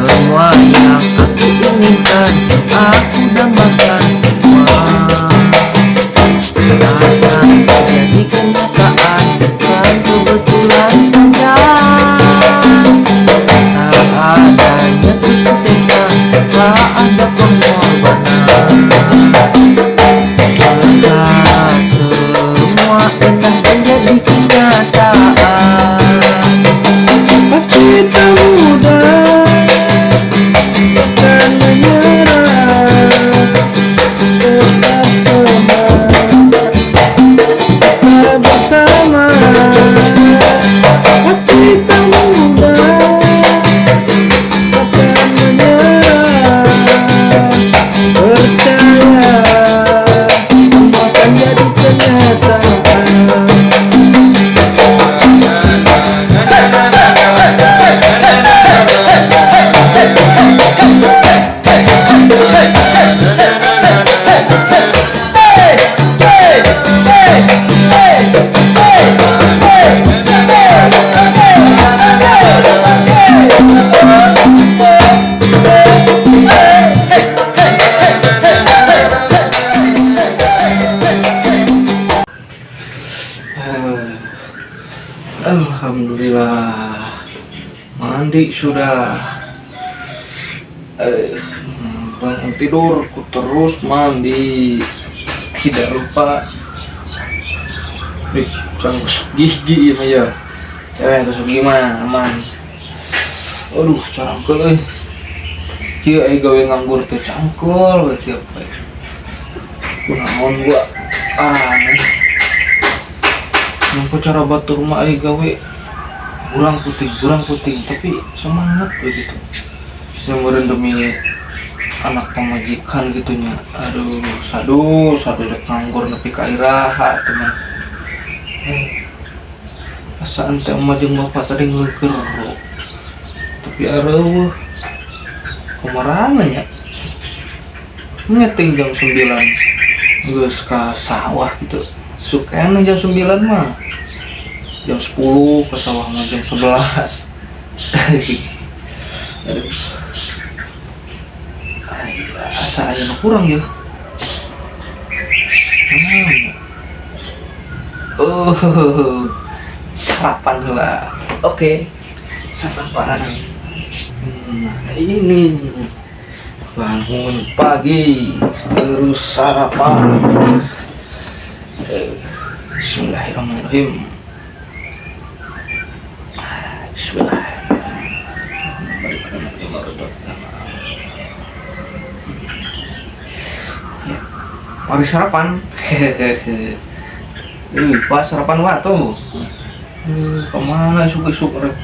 Semua yang aku inginkan, aku dambakan semua. Akan jadi kenyataan, bukan kebetulan saja. Tak adanya kesuksesan, tak ada pengorbanan. Melihat semua indah dan jadi kenyataan. Pasti tak mudah, takkan menyerah. Tetap semangat, kita bersama. Pasti tak mudah, takkan menyerah. Percaya, semua akan jadi kenyataan. Alhamdulillah, mandi sudah. Bangun tidur ku terus mandi, tidak lupa. Ih, jangan gosok gigi ya mah ya. Gosok gigi mah aman. Aduh, cangkel euy. Kieu aya gawe nganggur teh cangkel we tiap poe. Kunaon gua aneh. Nempo cara batur mah aya gawe burang puting tapi semangat begitu. Yang meureun demi anak pamajikan gitu nya. Aduh, sadu sadu rek nganggur nepi ka iraha teman. Asa ente emak jeung bapak tadi ngeleukeun tapi areueuh kumarana nya. Nyeting jam 9 geus ka sawah gitu. Sukana jam 9 mah. Jam 10 ke sawah mah jam 11. Aduh. Ay, asa aya nu kurang ya. Naon ya? Oh, sarapan heula. Oke. Sarapan. Nah, ini bangun pagi terus sarapan. Bismillahirrahmanirrahim. Bismillahirrahmanirrahim. Ya, mari sarapan. Pak sarapan wa tuh. Kemana isuk-isuk rek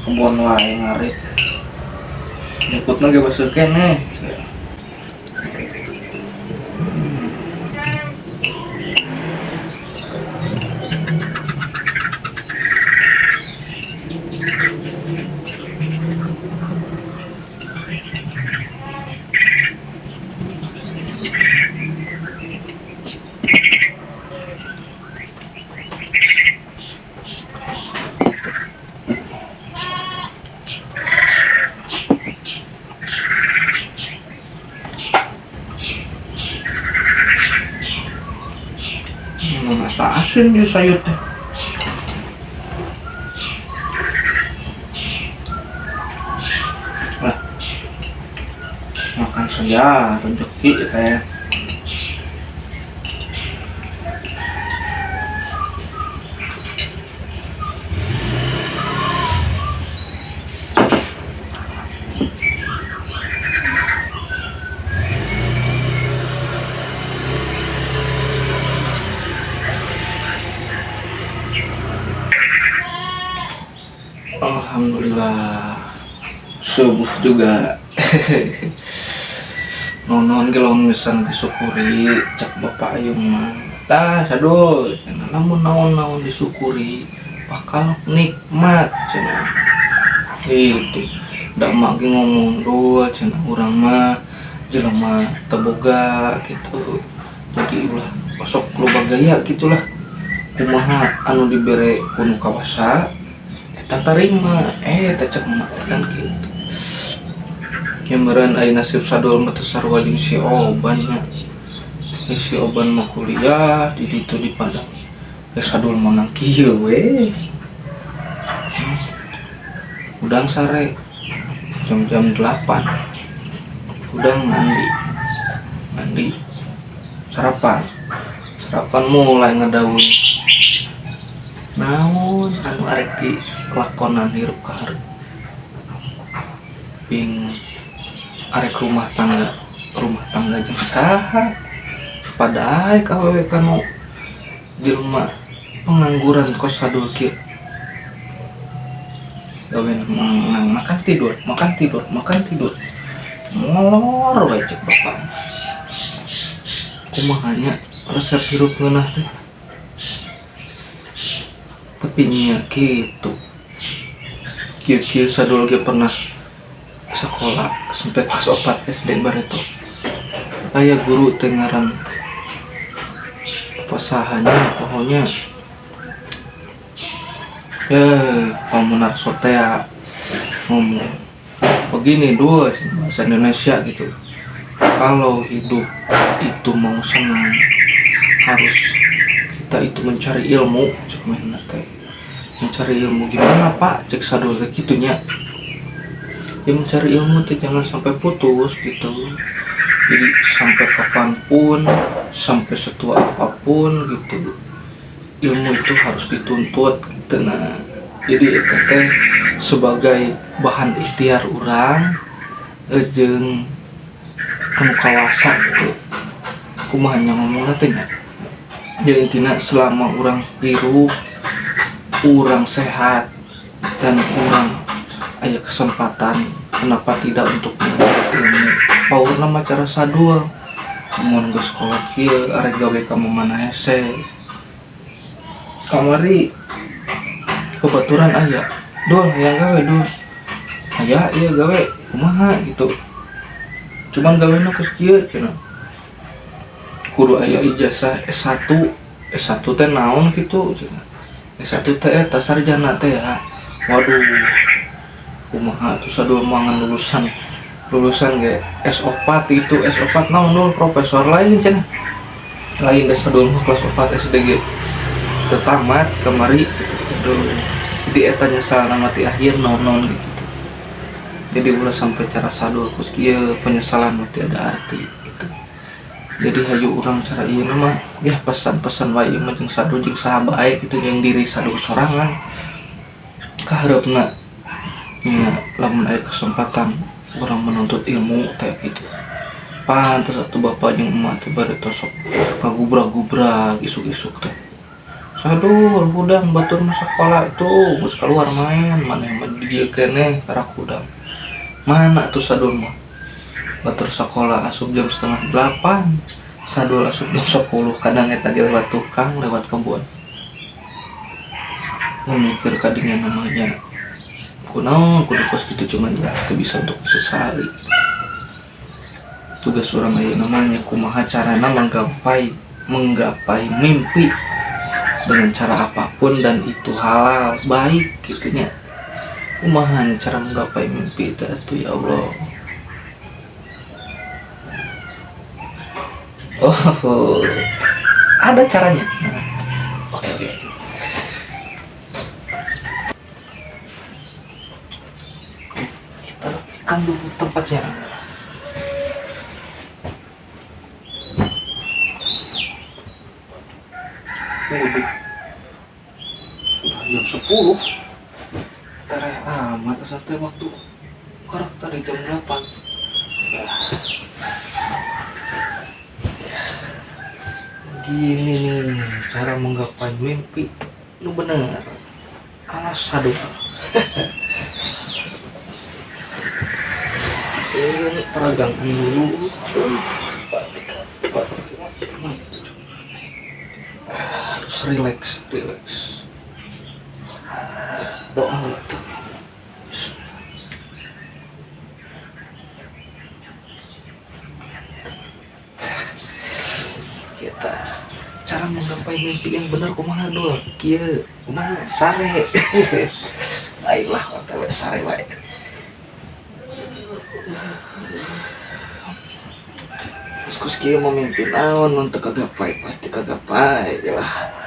kebon wae ngarit. Nyebutna ge baseuh keneh. Asa asin dia sayur teh. Lah, makan saja rezeki teh. Alhamdulillah subuh juga. Nonon ge lamun misan disyukuri cek Bapak Ayung mah. Tah Sadul, cenah lamun naon-naon disyukuri bakal nikmat cenah. Itu da emak ge ngomong dul cenah urang mah jelema teu boga gitu. Jadi ulah osok loba gaya gitulah. Kumaha anu dibere ku nu kawasa eta tarima, eta cek emak teh kan gitu. Ya meureun aya nasib Sadul mah teu sarua jeung si Oban nya. Si Oban mah kuliah di ditu di Padang. Sadul mah nang kieu we. Udang sare jam-jam 8. Udang mandi. Mandi. Sarapan. Sarapan mulai ngedaun. Naon anu arek dilakonan hirup ka hareup. Bingung. Arek rumah tangga jeung saha? Padahal awewe kanu jelema pengangguran kos Sadul kieu. Gawe nang makan tidur, makan tidur, makan tidur. Molor wae cek bapak. Kumaha nya resep hirup ngeunah teh? Tapi nya kitu. Kieu-kieu Sadul ge pernah sekolah sampai kelas 4 SD bareto. Aya guru teh ngaran pasahanya pokoknya. Pamunar sotea ngomong begini dua bahasa Indonesia gitu. Kalau hidup itu mau senang harus kita itu mencari ilmu, cek mana teh. Mencari ilmu gimana Pak? Cek Sadul teh gitunya. Ya mencari ilmu tuh jangan sampai putus gitu. Jadi sampai kapanpun, sampai setua apapun gitu, ilmu itu harus dituntut gitu. Nah, jadi itu teh sebagai bahan ikhtiar urang jeung kanu kawasa gitu. Kumaha nya ngomongna teh nya. Jadi intina selama urang hirup, urang sehat, dan urang aya kesempatan, kenapa tidak untuk menuntut ilmu? Paurna mah cara Sadul. Mun geus sekolah kieu arek gawe ka mana hese. Kamari babaturan aya, "Dul, hayang gawe, Dul." "Aya ieu gawe, kumaha?" gitu. Cuman gawena kos kieu cenah. Kudu aya ijazah S1. S1 teh naon kitu cenah. S1 teh eta sarjana teh ya. Waduh. Kumaha tuh Sadul mangan lulusan ge S4 itu. S4 naon dul? Profesor lain cenah. Lain da Sadul mah kelas 4 SD ge teu tamat kamari gitu. Aduh. Jadi eta nyesal mati akhir naon-naon gitu. Jadi ulah sampai cara Sadul kos kieu penyesalan mah tiada arti gitu. Jadi hayu urang cara ieu mah ya pesan-pesan wae ieu mah jeung Sadul jeung saha bae gitu, jeung diri Sadul sorangan. Kahareupna nya lamun aya kesempatan urang menuntut ilmu teh gitu. Pantes atuh bapak jeung emak teh bari tosok ngagubrak-gubrak isuk-isuk teh. Sadul hudang batur mah sakola tuh geus keluar main maneh mah di dieu keneh karak hudang. Mana tuh Sadul mah? Batur sekolah asup jam setengah delapan, Sadul asup jam 10, kadang eta ge lewat tukang, lewat kebun. Memikir kadinya namanya kunaon kudu kos gitu, cuman ya teu bisa untuk disesali. Tugas urang aya namanya kumaha carana menggapai mimpi dengan cara apapun dan itu halal baik gitunya. Kumaha nya cara menggapai mimpi itu atuh ya Allah. Oh, ada caranya. Nah, oke, oke. Kita rapikan dulu tempatnya. Waduh, sudah jam 10. Tereh amat sampai waktu karakter tadi jam 8. Ya. Gini nih cara menggapai mimpi lu bener. Alas aduh. Ini peragangan dulu. 4, 3, 4, 5, 6, 7. Harus relax, relax. Doa lah tuh. Kita cara menggapai mimpi yang benar kumaha dul kieu kumaha sare. Ayolah otw sare wae. Terus kus kieu memimpin naon mun teu kagapai pasti kagapai lah.